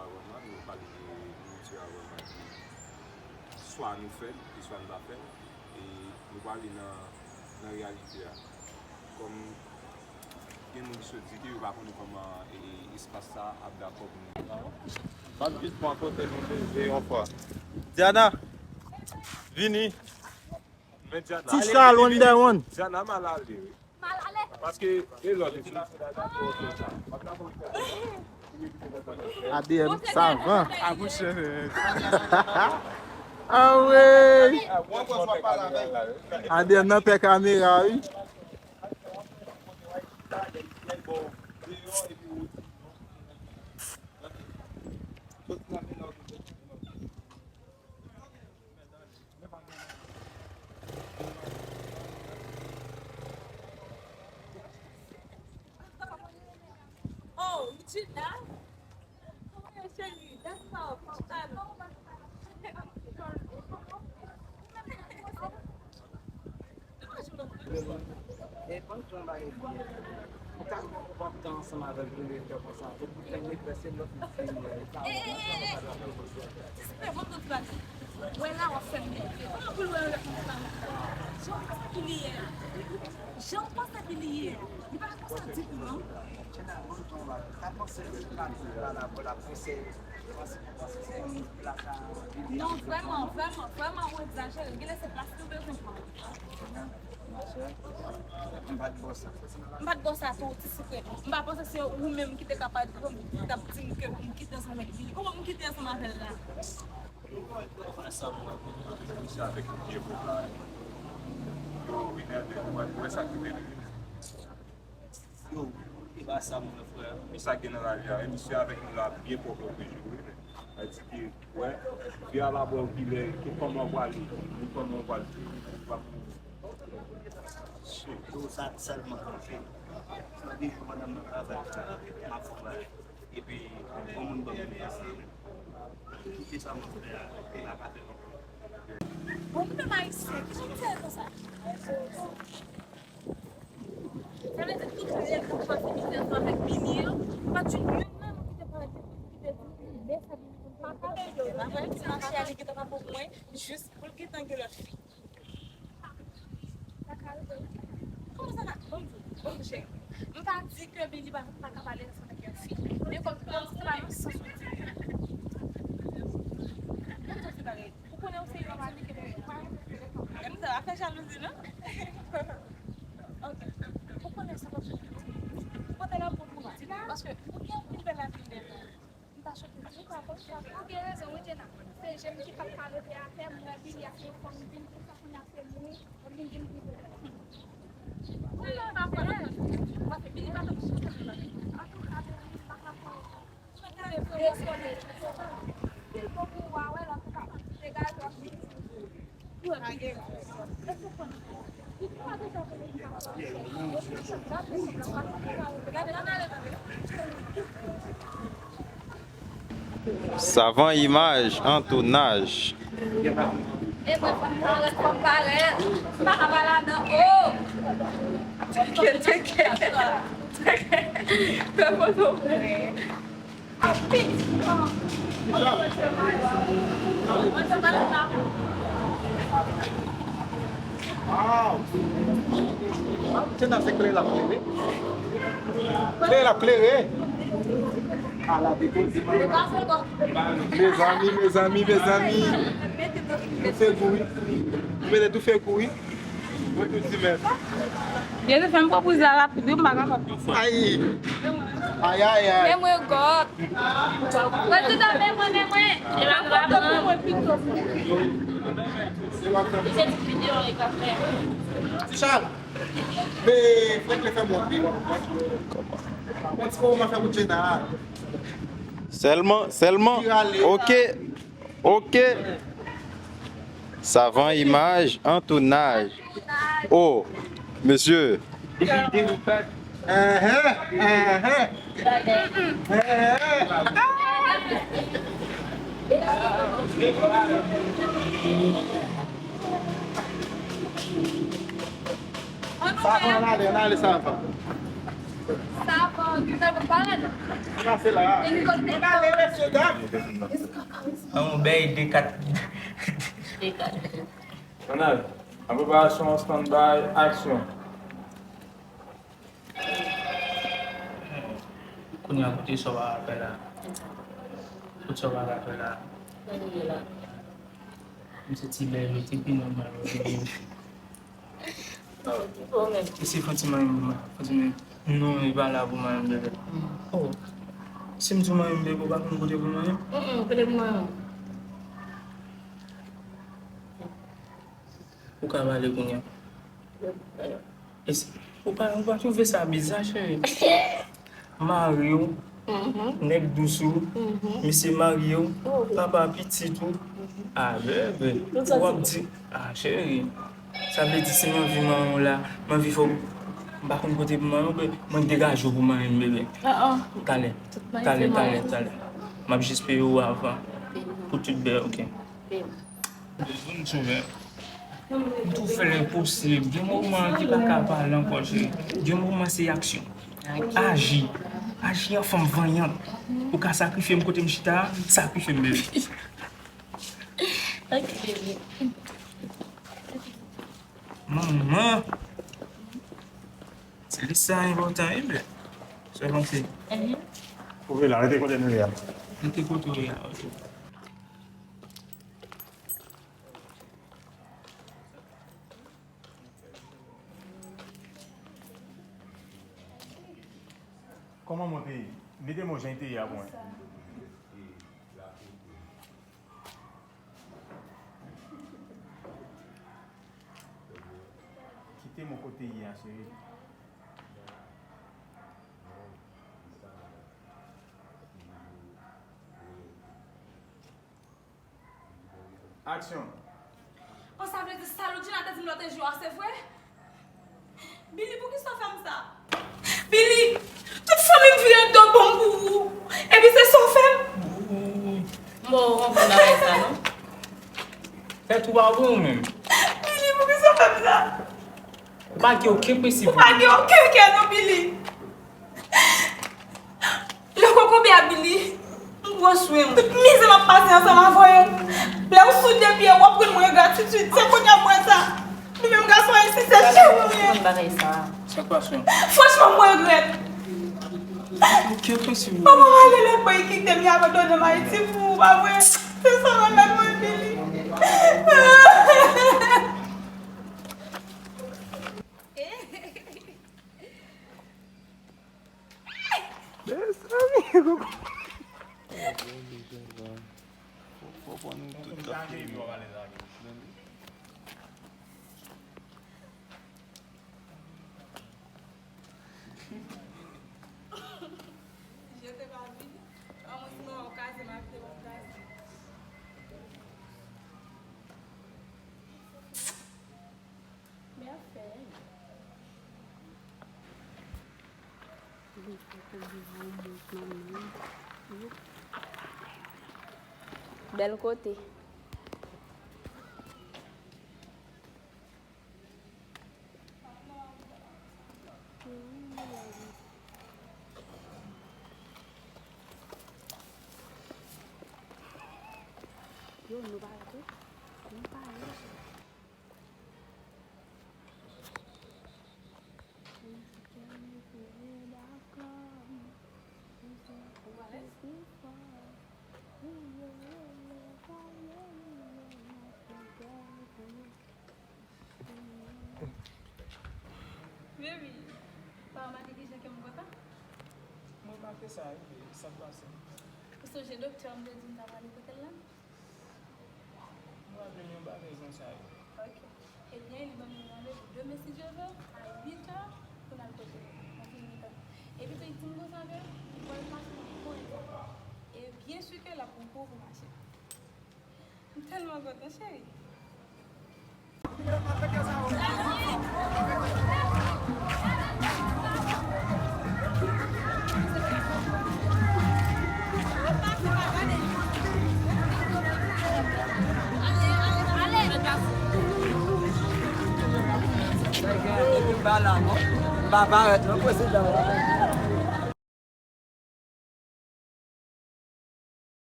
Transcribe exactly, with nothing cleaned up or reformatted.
Avan mwen, nou pale de nouriti avan mwen, swa nou fè l, e swa nou pa fè l, e nou pale nan, nan reyalite a. Kòm gen moun ki sot di ke yo pa konnen kòman, e, e, espas sa ap dakò pou nou. M ap jis pran kote nou leve yon fwa. Diana, vini. Men Diana, Tisha, one day one. Diana mal ale, wi. Paske e lòt isi. A D M savan. Awi. A D M nan pè kamera, wi. Oh, Regina? Kòman ye, cheri? That's all. E, ban m di yon bagay byen. Ou ka gen yon pòp tan ansanm avèk yon direktè konsa, epi fè yon regrese lòt moun fini. Wè la, w ap fè m nève. Kòman pou l wè yon lòt moun fini? Jan w panse ki li ye a. Jan w panse ki li ye a. Li pa konsa ditou, non. Jenna, ban m di yon bagay. Ou ka panse li pa la pou l ap konseye. Non, vrèman, vrèman, vrèman, ou egzajere. Genlè se plas li w bezwen pran. M pa t ba w sa. M pa t ba w sa tou, ti sikrè. M pa panse se ou menm ki te ka pale, ki t ap di m ke pou m kite ansanm avèk li. Kòman pou m kite ansanm avè l la? Sa mwen, misye avèk vye vokal. Yo, enève, mwen, mwen sa ki te rive. Yo, e pa sa mwen, frè. Men sa gen nan lavi a, wi, misye avèk nou la byen pwòp lòt jou, wi. Sa di ke, wè, vi a la bò kilè, ke kòman w pwale, ni kòman w pwale, w ap mouri. Yo, sa sèlman konfime. Sa de jou pandan m nan travay la, m ap fè bagay. Epi, yon moun ban m yon pase. Kite sa mwen fè a, e la ka fè. Bon, nou menm Ayisyen, kijan nou fè konsa? Sa vle di tout lè nou pase biznis avèk Billy yo, pa t jwenn youn nan nou ki te pale, ki te di, men sa Billy konn fè. Pa pale de yo, la, mwen, ti mache a, li gentan pa pou mwen, jis pou l gentan gen lòt fi. Kòman sa va? Bon, bon, cheri. M pa di ke Billy pa, pa ka pale ansanm avèk yon fi. Men kòm, kòm se pa yon sans ou di. Mwen tou se bagay. Ou konnen ou se yon mari ke mwen pa renmen. Gade sa, pa fè jalouzi, non? Ok. Ou konnen sa, paske ou konnen l ap bon pou mwen. Paske ou gen anpil bèl lavi dèyè. M ta choke tou, pa konn sa. Ou gen rezon, wi, Jenna. Se je m ki pa t ka rete atè, m wè Billy ap yon fanm vin konsa, kounye a se mwen, mwen vin vin vin. Ou pa kwè nan fanm. Paske Billy pa t ap sou tèt la. Antouka, Billy pa t ap fè sa. Mwen ta vle fè yon sòlèy. Sil bon pou ou a wè l, antouka, degaje w ap vin. Savan Imaj an tounaj. E mwen, fò m parèt, fò m parèt. M pa ka pa ladan, oh! Teke, teke. Teke. Fè foto pou mwen. Wow! Jenna, se klere l ap klere. Klere l ap klere. Ala depoze, man. Mezanmi, mezanmi, mezanmi. Toufe gou wi. Ou mete toufe gou wi. Mwen tou di mèt. Jezi fè m pran priz la rapid wi, m pa kapab. Ay! Ay, ay, ay. Men mwen gòt. Mwen tout an men mwen, men mwen. E pa pran pou mwen pito. Se ti videyo li ka fè. Ti Chal, men frèt le fè mwen. Mwen ti kòman fè pou Jenna. Sèlman, sèlman. Ok. Ok. Savan Imaj an tounaj. Oh, mesye. Enhen, enhen. Enhen. Savan, ann ale, ann ale, Savan. Sa pa, nou pa pale. An yon bèy de kat. Ann al. An preparasyon, stand by, aksyon. Kounye a, kote sa w ap fè la? Kote sa w ap fè la? M se ti bèl, ti pinon mwen. Oh, ki pwoblèm? E si fon ti manyen pou mwen, fon ti manyen. Non, li pa la pou manyen, bebe. Oh, si m di w manyen, bebe, ou pa konn kote pou manyen? Mm, kote pou manyen? Ou ka pale kounye a. E si, ou pa, ou pa twouve sa biza, cheri? Mari w, nèg dous ou, misye marye w, papa pitit ou. A, bebe, w ap di, a, cheri, sa vle di si m anvi manyen w la, m anvi fò, m pa konn kote pou manyen w, bebe, mwen degaje w pou manyen m, bebe. Talè, talè, talè, talè. M ap jis peye w avan. Pou tout bè, oke. Bonjou, m sove. M tou fè lenposib. Gen moman ki pa ka pale ankò, cheri. Gen moman se aksyon. Aji. Aji an fanm vanyant. Ou ka sakrifye m kote m chita a, sakrifye m, bebe. Ok, bebe. Manman. Se li sa enpòtan, wi, bebe. Sa w panse? Ou vle la, rete kote nou ye a. Rete kote w ye a, ok. Kòman mwen te ye? Mete mo jan te ye a pou mwen. Kite mo kote ye a, cheri. Aksyon. Bon, sa vle di sa Loudjina te di m lòt jou a, se vre? Billy, poukisa w fè m sa? Billy, tout fanmi m vire do ban m pou ou. Epi se sa w fè m? Bon, ou konprann bagay sa, non? Tèt ou pa bon ou menm. Billy, poukisa w fè m sa? Ou pa gen okenn prensip. Ou pa gen okenn kè non, Billy. Lè w kokobe a, Billy, m pran swen w. Tout mizè m ap pase ansanm avè w. Lè w sou de pye, w ap konn mwen gratitid. Se kounye a m wè sa. Nou menm gason ayisyen, se cheri nou ye. Sa k pase? Franchman, mwen regrèt. Okenn prensip. Papa m ale lòtbò, li kite m, li abandone m Ayiti pou ou, pa vre? Se sa w remèt mwen, Billy. Mezanmi, koko. Fò, fò pran nou tout kap filme. Je te pa vini. An mwen si mwen okaze, m achte yon okaze. Men ap fè. Bèl kote. Yo, nou pa rete. Nou pa rete. Baby, pa remake kijan ke m kontan? Mwen remake sa wi, baby, sa k pase? Ou sonje doktè an te di m ta prale kote l la? M raple m yon bagay konsa wi. Ok. Ebyen, li ban nou yon randevou demen, si Dye vle, a uit è, pou n al kote l. Nan klinik an. Epi tou, li di m konsa ke li pral mache nan pwen. E byen si ke l ap pran kou pou mache. M tèlman kontan, cheri. Depi m pa la, non? M pa parèt, non, prezidan.